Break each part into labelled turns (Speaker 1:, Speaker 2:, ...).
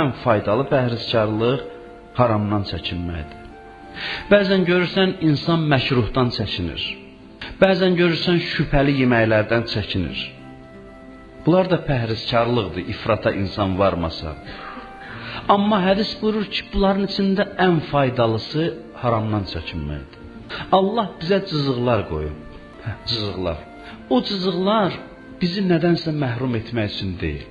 Speaker 1: Ən faydalı pəhrizkarlıq haramdan çəkinməkdir. Bəzən görürsən, insan məkruhdan çəkinir. Bəzən görürsən, şübhəli yeməklərdən çəkinir. Bunlar da pəhrizkarlıqdır, ifrata insan varmasa. Amma hədis buyurur ki, bunların içində ən faydalısı haramdan çəkinməkdir. Allah bizə cızıqlar qoyub. Cızıqlar. O cızıqlar bizi nədənsə məhrum etmək üçün deyil.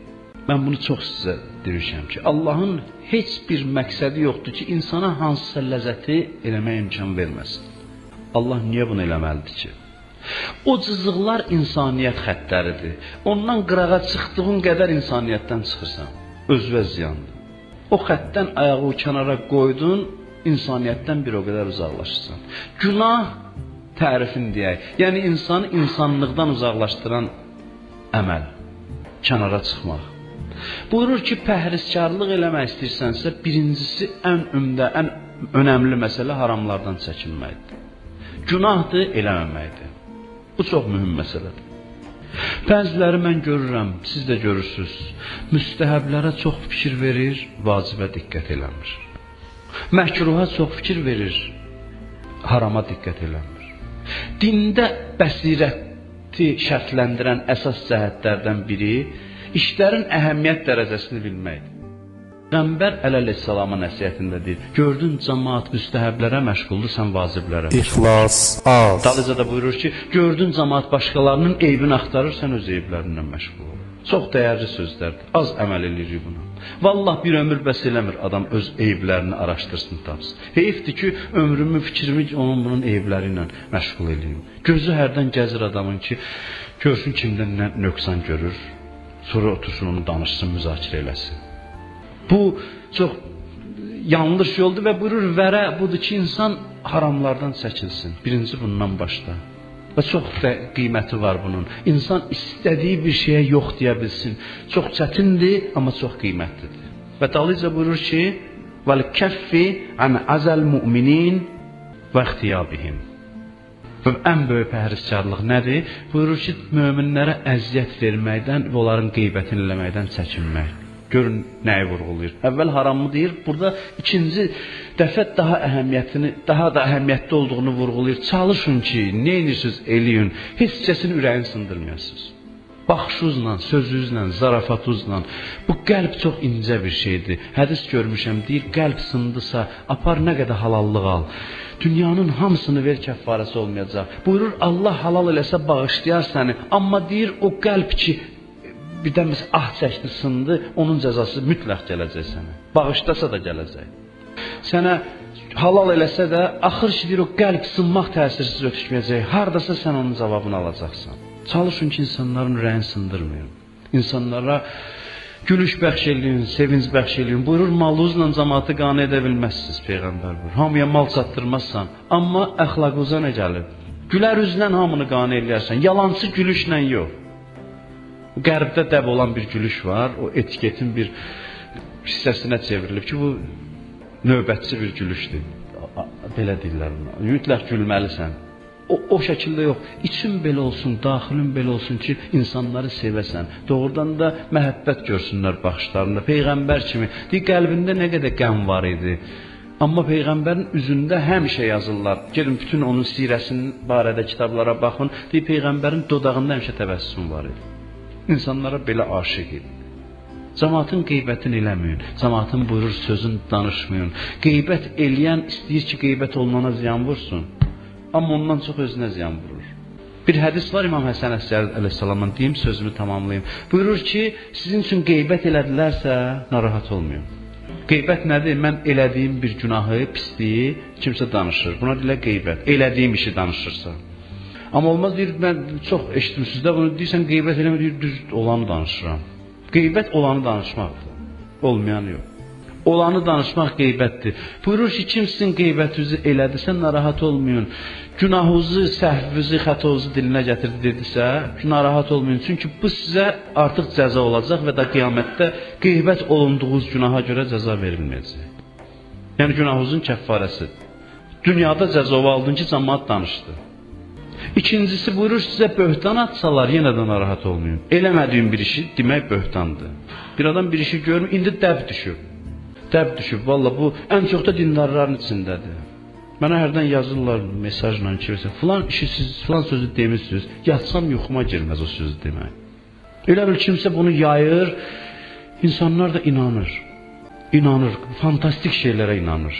Speaker 1: Mən bunu çox sizə demişəm ki, Allahın heç bir məqsədi yoxdur ki, insana hansısa ləzzəti eləməyə imkan verməsin. Allah niyə bunu eləməlidir ki? O cızıqlar insaniyyət xəttləridir. Ondan qırağa çıxdığın qədər insaniyyətdən çıxırsan. Özünə ziyandır. O xəttdən ayağı kənara qoydun, insaniyyətdən bir o qədər uzaqlaşırsan. Günah tərifini deyək. Yəni insanı insanlıqdan uzaqlaşdıran əməl, kənara çıxmaq. Buyurur ki, pəhrizkarlıq eləmək istəyirsənsə, birincisi ən ümdə, ən önəmli məsələ haramlardan çəkinməkdir. Günahdır, eləməməkdir. Bu çox mühüm məsələdir. Bəziləri mən görürəm, siz də görürsünüz, müstəhəblərə çox fikir verir, vacibə diqqət eləmir. Məkruha çox fikir verir, harama diqqət eləmir. Dində bəsirəti şərtləndirən əsas cəhətlərdən biri işlərin əhəmiyyət dərəcəsini bilməkdir. Peyğəmbər əleyhissalamın nəsihətində deyir, gördün cəmaat müstəhəblərə məşğuldur, sən vaciblərə.
Speaker 2: İxlas az.
Speaker 1: Dalıca da buyurur ki, gördün cəmaat başqalarının eybini axtarır, sən öz eyiblərindən məşğul ol. Çox dəyərli sözlərdir, az əməl eləyirik buna. Vallah bir ömür bəs eləmir adam öz eyiblərini araşdırsın, tapsın. Heyifdir ki, ömrümü, fikrimi onun bunun eyibləri ilə məşğul eləyim. Gözü hərdən gəzir adamın ki, görsün kimdən nə nöqsan görür, sonra otursun onu danışsın, müzakirə eləsin. Bu çox yanlış yoldur və buyurur vərə budur ki, insan haramlardan çəkinsin. Birinci bundan başla. Və çox da qiyməti var bunun. İnsan istədiyi bir şeyə yox deyə bilsin. Çox çətindir, amma çox qiymətlidir. Və dalıca buyurur ki, vəl kəffi an azal müminin və ixtiyabihim. Və ən böyük pəhrizkarlıq nədir? Buyurur ki, möminlərə əziyyət verməkdən və onların qeybətini eləməkdən çəkinmək. Görün nəyi vurğulayır. Əvvəl haramı deyir, burada ikinci dəfə daha əhəmiyyətini, daha da əhəmiyyətli olduğunu vurğulayır. Çalışın ki, nə edirsiniz eləyin, heç kəsin ürəyini sındırmayasınız. Baxışınızla, sözünüzlə, zarafatınızla. Bu qəlb çox incə bir şeydir. Hədis görmüşəm, deyir, qəlb sındısa, apar nə qədər halallıq al. Dünyanın hamısını ver, kəffarəsi olmayacaq. Buyurur, Allah halal eləsə bağışlayar səni. Amma deyir, o qəlb ki, birdən biz ah çəkdi, sındı, onun cəzası mütləq gələcək sənə. Bağışlasa da gələcək. Sənə halal eləsə də, axır ki, deyir, o qəlb sınmaq təsirsiz ötüşməyəcək. Hardasa sən onun cavabını alacaqsan. Çalışın ki, insanların ürəyini sındırmayın. İnsanlara gülüş bəxş eləyin, sevinc bəxş eləyin. Buyurur, malınızla cəmaatı qane edə bilməzsiniz, Peyğəmbər buyurur. Hamıya mal çatdırmazsan, amma əxlaqınıza nə gəlib? Gülər üzlə hamını qane eləyərsən, yalancı gülüşlə yox. Qərbdə dəb olan bir gülüş var, o etiketin bir hissəsinə çevrilib ki, bu növbətçi bir gülüşdür. Belə deyirlər buna. Mütləq gülməlisən. O şəkildə yox, için belə olsun, daxilin belə olsun ki, insanları sevəsən. Doğrudan da məhəbbət görsünlər baxışlarında. Peyğəmbər kimi. Deyir, qəlbində nə qədər qəm var idi. Amma Peyğəmbərin üzündə həmişə yazırlar. Gedin bütün onun sirəsinin barədə kitablara baxın. Deyir, Peyğəmbərin dodağında həmişə təbəssüm var idi. İnsanlara belə aşiq idi. Cəmaatın qeybətini eləməyin. Cəmaatın buyurur sözünü danışmayın. Qeybət eləyən istəyir ki, qeybət olunana ziyan vursun. Amma ondan çox özünə ziyan vurur. Bir hədis var İmam Həsən Əsgəri əleyhissalamdan, deyim sözümü tamamlayım. Buyurur ki, sizin üçün qeybət elədilərsə narahat olmayın. Qeybət nədir? Mən elədiyim bir günahı, pisliyi kimsə danışır. Buna deyirlər qeybət. Elədiyim işi danışırsa. Amma olmaz, deyir, mən çox eşitdim sizdə bunu, deyirsən qeybət eləmə, deyir, düz olanı danışıram. Qeybət olanı danışmaqdır, olmayanı yox. Olanı danışmaq qeybətdir. Buyurur ki, kim sizin qeybətinizi elədisə, narahat olmayın. Günahınızı, səhvinizi, xətanızı dilinə gətirdi dedisə, narahat olmayın. Çünki bu sizə artıq cəza olacaq və da qiyamətdə qeybət olunduğunuz günaha görə cəza verilməyəcək. Yəni günahınızın kəffarəsidir. Dünyada cəza aldın ki, cəmaat danışdı. İkincisi buyurur, sizə böhtan atsalar, yenə də narahat olmayın. Eləmədiyim bir işi demək böhtandır. Bir adam bir işi görmür, indi dəb düşüb. Dəb düşüb, valla bu ən çox da dindarların içindədir. Mənə hərdən yazırlar mesajla ki, filan işi siz, filan sözü demişsiniz, yatsam yuxuma girməz o sözü demək. Elə bil kimsə bunu yayır, insanlar da inanır. İnanır, fantastik şeylərə inanır.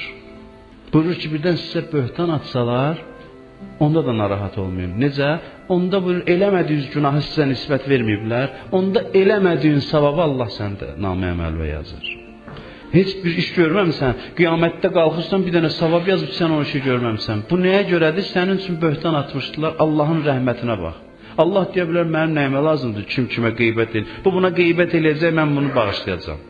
Speaker 1: Buyurur ki, birdən sizə böhtan atsalar, onda da narahat olmayın. Necə? Onda buyurur, eləmədiyiniz günahı sizə nisbət verməyiblər, onda eləmədiyin savabı Allah səndə namə əməlvə yazır. Heç bir iş görməmsən, qiyamətdə qalxırsan, bir dənə savab yazıb, sən o işi görməmsən. Bu nəyə görədir? Sənin üçün böhtan atmışdılar, Allahın rəhmətinə bax. Allah deyə bilər, mənim nəyimə lazımdır, kim kimə qeybət edir. Bu buna qeybət eləyəcək, mən bunu bağışlayacağam.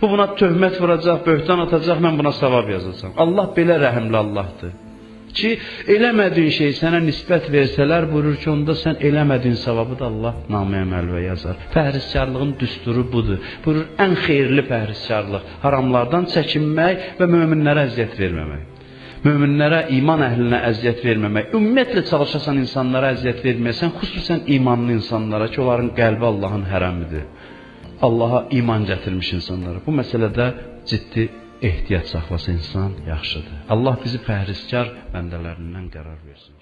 Speaker 1: Bu buna töhmət vuracaq, böhtan atacaq, mən buna savab yazacağam. Allah belə rəhimli Allahdır. Ki, eləmədiyin şey sənə nisbət versələr, buyurur ki, onda sən eləmədiyin savabı da Allah namə əməlvə yazar. Pəhrizkarlığın düsturu budur. Buyurur, ən xeyirli pəhrizkarlıq, haramlardan çəkinmək və möminlərə əziyyət verməmək. Möminlərə, iman əhlinə əziyyət verməmək. Ümumiyyətlə çalışasan insanlara əziyyət verməyəsən, xüsusən imanlı insanlara ki, onların qəlbi Allahın hərəmidir. Allaha iman gətirmiş insanlara. Bu məsələdə ciddi ehtiyat saxlasa insan yaxşıdır. Allah bizi pəhrizkar bəndələrindən qərar versin.